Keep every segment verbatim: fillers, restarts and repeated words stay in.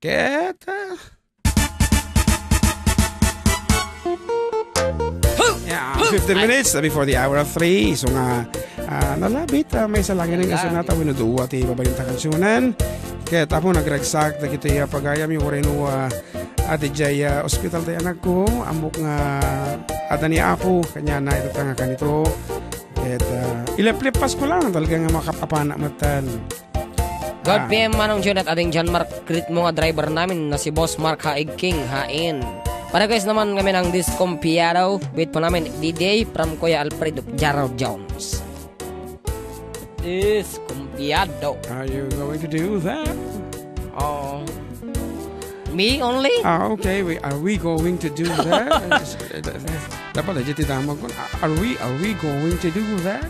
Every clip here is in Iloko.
Ket, ah, yeah, fifteen minutes before the hour of three. So nga, ah, nalabit, ah, maysa lang nga kasunat, wenno dua ti babalinta kansionan. Ket, Apo, nagragsak dagiti, ah, pagayam, uray no, ah, ah, diay, ah, ospital ti anakko, ammok nga adda ni Apo, kaniana ita nga kanito. Ket, ah, ileplep Pasko lang, talaga nga makapapana metten. Good Ah. P M, Manong Junat, ading John Mark, greet mo nga driver namin na si Boss Mark Haig King, hain. Para guys naman kami ng Discompiado, greet po namin, D D A from Kuya Alfredo Jaro Jones. Discompiado. Are you going to do that? Oh. Me only? Ah, okay. We, are we going to do that? Dapat aja ti damag ko. Are we, are we going to do that?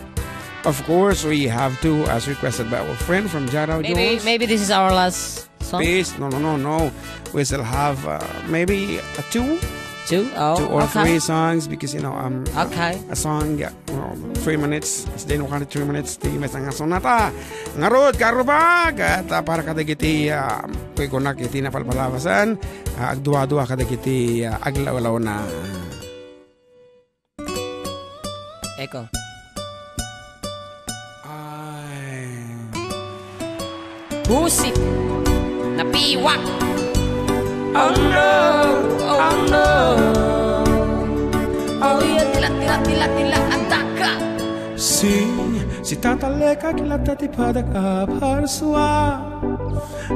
Of course, we have to, as requested by our friend from Jaro Maybe, Jones. Maybe this is our last song? Please, no, no, no, no. We still have, uh, maybe a two, Two? Oh, two or okay. Three songs because, you know, um, Okay. A song, yeah, well, three minutes. As they know, three minutes, ti may nga sonata. Ngarud, karubag, at, ah, para kadagiti, ah, kuy kunak iti napalpalabasan, ah, agdua-dua kadagiti, ah, aglawlawna. Echo. Ay. Busik. Napiwak. Oh no, oh no. Oh yeah, tila, tila, tila, tila, adaka. Si, si Tata Lek, aglatta ti padak a parsua.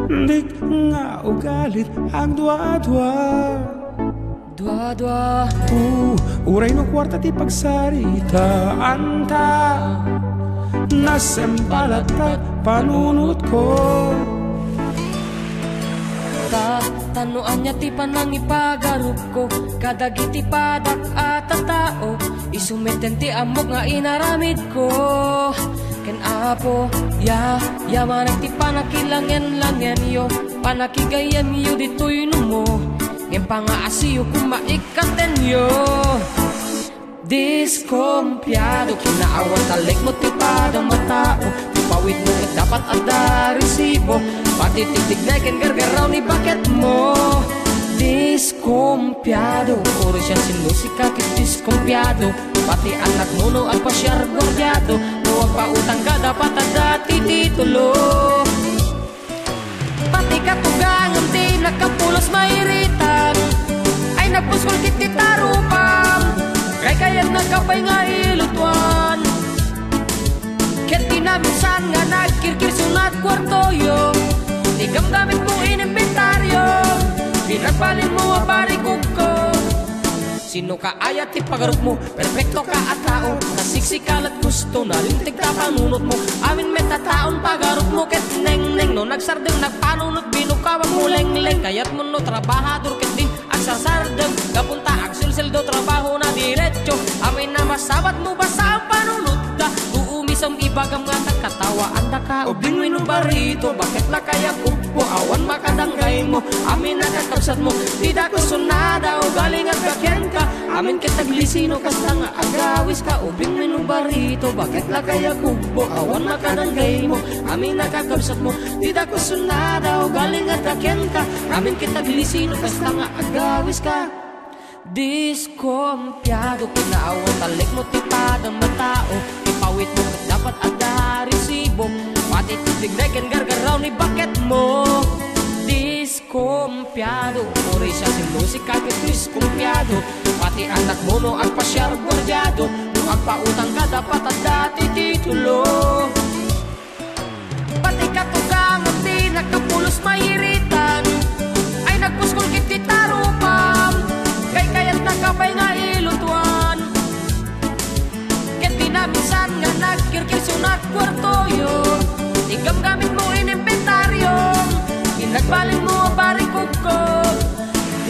Dik nga ugalit agdua-dua. Dua-dua. U-, uray no kuarta ti pagsaritaanta, nasempalatak panunotko. Ta, ta no ania ti panangipagarupko kadagiti padak a tattao, isu metten ti ammok nga inaramidko. Ken Apo, ya, yamanak ti panakilangen-langenyo, panakigayyemyo ditoy numo. Ngem pangaasiyo koma ikkatenyo. Diskompiado, kinaawan, talekmo ti padam a tao, ti pawidmo ket dapat adda resibo, pati ti tignay ken gargaraw ni baketmo. Diskompiado, uray siasino sika ket diskompiado, pati annakmo no agpasiar guardiado, no agpautangka dapat adda ti titulo. Pati katugangem ti nakapulos mairitan, ay nagbuskol ket ti tarupam, kaykayatna pay nga ilutuan. Ket ti naminsan nga nagkirkirsunat kuartoyo, ti gamgamitmo inimbentario, pinagbalinmo a barikugko. Sino ka aya ti pagarupmo? Perpekto ka a tao. Nasiksika la't gusto, nalinteg ta panunotmo. Amin met a taon pagarupmo ket nengneng. No nagsardeng nagpanunot, binukawam mo lengleng. Kayatmo no trabahador ket di agsasardeng. Gapunta agselseldo trabahona diretso. Amin a masabatmo basta a panunot da. Umisem ibagam nga nagkatawaandaka. Ubing wenno barito, baketla kayakugbo, awan makadanggaymo. Amin a kakabsatmo, ti dakuson a daw galing agka kenka. Amin ket aglisino kasta nga agawiska. Ubing wenno barito, baketla kayakugbo, awan makadanggaymo. Amin a kakabsatmo, ti dakuson a daw galing agka kenka. Amin ket aglisino kasta nga agawiska. Diskompiado, kinaawan, talekmo ti padam a tao, ti pawidmo ket dapat adda resibo, pati ti tignay ken gargaraw ni baketmo. Diskompiado, uray siasino sika ket diskompiado, pati annakmo no agpasiar guardiado, no agpautangka dapat adda ti titulo. Pati katugangem ti nakapulos mairitan, ay nagbuskol ket ti tarupam, kaykayatna pay nga ilutuan. Ket ti naminsan nga nagkirkirsunat kuartoyo, ti gamgamitmo inimbentario, ti nagbalinmo a barikugko.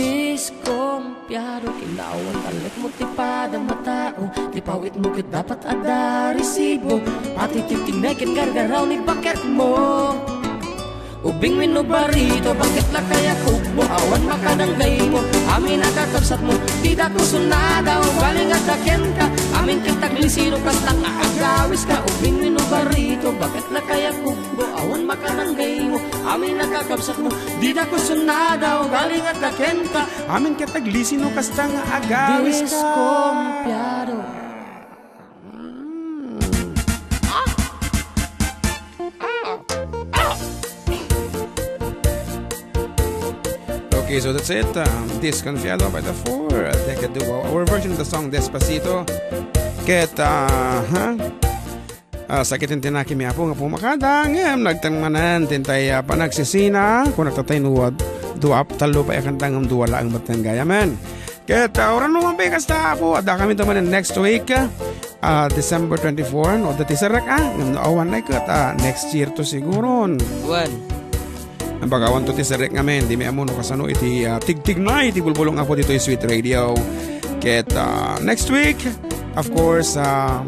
Diskom Piano, kinaawan, talekmo ti padam a tao, ti pawidmo ket dapat adda resibo, pati ti tignay ken gargaraw ni baketmo. Ubing wenno barito, baketla kayakugbo, awan makadanggaymo, amin a kakabsatmo, ti dakuson a daw galing agka kenka, amin ket aglisino kasta nga agawiska. Ubing wenno barito, baketla kayakugbo, awan makadanggaymo, Amin a kakabsatmo, dida kusonada, ugali nga ta kenta. Amin ket aglisino kasta nga agawiska. Diskompiado. Okay, so that's it. Um, Disconfiado by the Four, uh, Decade Duo. Our version of the song Despacito. Ket, uh, ha? Ah, sakit ti nakimi Apo nga pumakada, ngem nagteng manen ti intay, ah, panagsisina, kunak tatay no, dua, tallo pay a kanta ngem dua laeng met ti gayamen. Ket, ah, urano man pay kasta, Apo, adda kami to manen next week, ah, December twenty-four, no, dati serrek, ah, ngem no awan na ket, ah, next year to siguron. Wen. Ang bagawan to ti serrek ngamin, di mi ammo no kasano iti, ah, tigtignay iti bulbulong Apo ditoy Sweet Radio. Ket, ah, next week, of course, ah,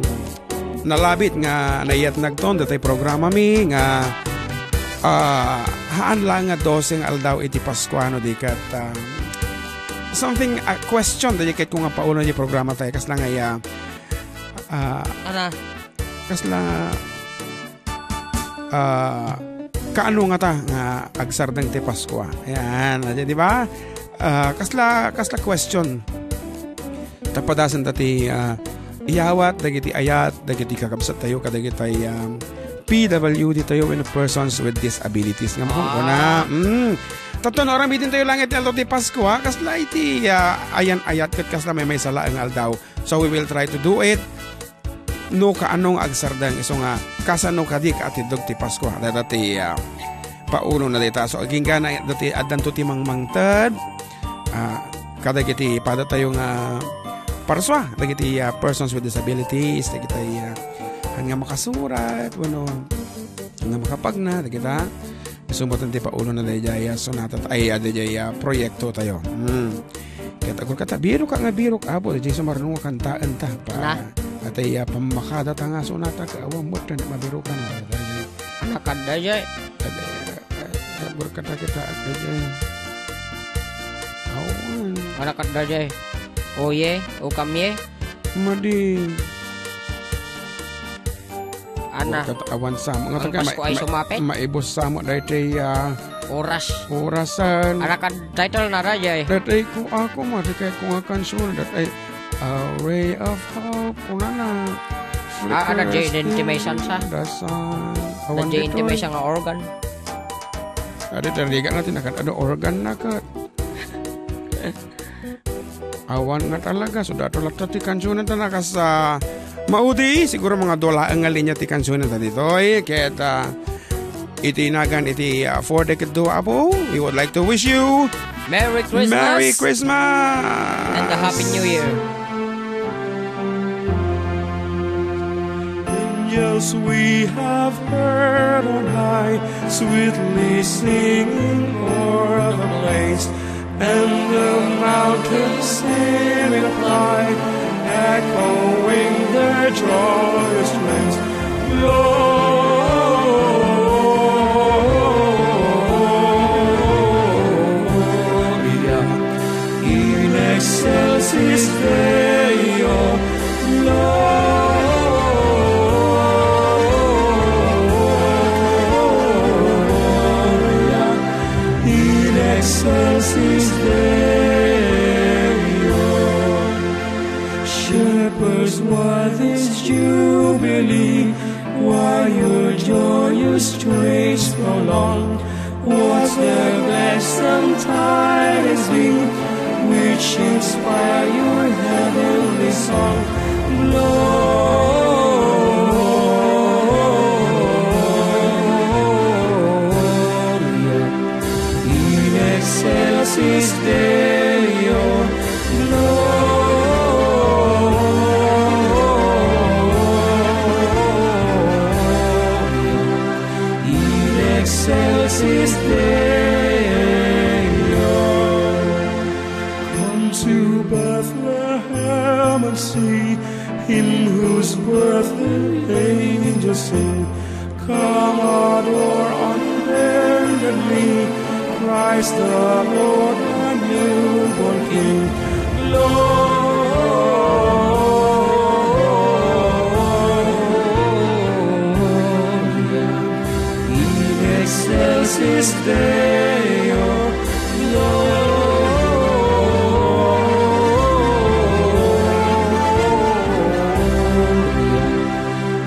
nalabit nga naiyatnagton datay programami nga, ah, haan la nga dose nga aldaw iti Paskua no di ket, ah, something, ah, question daydi ket ko nga paulo ti programa tayo, kasla nga iya, ah, Ana. Kasla, ah, kaano ngata nga agsardeng ti Paskua? Ayan, di ba? Ah, kasla, kasla question. Tapadasen ta ti, ah, iyawat dagiti ayat dagiti kakabsat tayo kadagitay, um, P W D tayo wenno persons with disabilities. Nga mo, Ah. una, mm. Tatto no, aramidin tayo lang iti aldaw ti Pasko, ha? Kasla iti, ah, ayan ayat ket kasla may may sala nga aldaw. So we will try to do it. No, kaano nga agsardeng, isu nga, kasano kadi ka atiddog ti Pasko? Data ti, ah, paulo na dita. So, agingga na dati addanto ti mangmangted. Ah, kadagiti pada tayo nga parsua, dagiti, ah, persons with disabilities, dagiti, ah, nga makasurat, wenno, nga makapagna, dagita. Isu met ti paulo na daydiay, ah, sonata, ay, ah, daydiay, ah, proyekto tayo. Hmm. Ket agurka ta, birok ka nga birok, Apo, daydiay sumarno nga kantaen ta. Pa, Na? Atay, ah, pammakada ta nga sonata, ka awan met, mabirokan. Anak kadda, jay. Ade, eh, eh, agurka ta kita, ade, eh. Awan. Anak kadda, jay. Oye, o kamye. Madi. Ana. Ket awan sa, mga Ang taga, Pasko ma-, ay ma-, sumapit. Maibos sa mo daytoy, ah, Oras. Orasan. Ara kad title na ra, jay. Daytoy ko, ako, ma, di kay ko nga kansul, daytoy, ah, Ray of Hope, kunana. Ah, ada, jay, Flickers intimation in sa. The sun. Ada, awan jay, daytoy. Intimation nga organ. Ada, tarigan natin, nakat, ada organ na, kat. Awan nga talaga, so dato latta ti kansunan ta nakas, ah, maudi, siguro mga dua laeng nga linya ti kansunan ta ditoy. Ket, ah, iti nagan iti, ah, for the kedua, Apo, we would like to wish you Merry Christmas! Merry Christmas! And a Happy New Year! Angels we have heard on high, sweetly singing o'er the place. And the mountains in reply, echoing their joyous strains. Gloria in excelsis Deo, Gloria in excelsis Deo. Shepherds, what is jubilee? Why your joyous strains prolong? What's the blessed tidings bring, which inspire your heavenly song? Gloria in excelsis Deo, Gloria in excelsis Deo. Come to Bethlehem and see him whose birth the angels sing. Come adore on bended knee Christ the Lord, our newborn King. Gloria in excelsis Deo, Gloria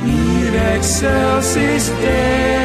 in excelsis Deo.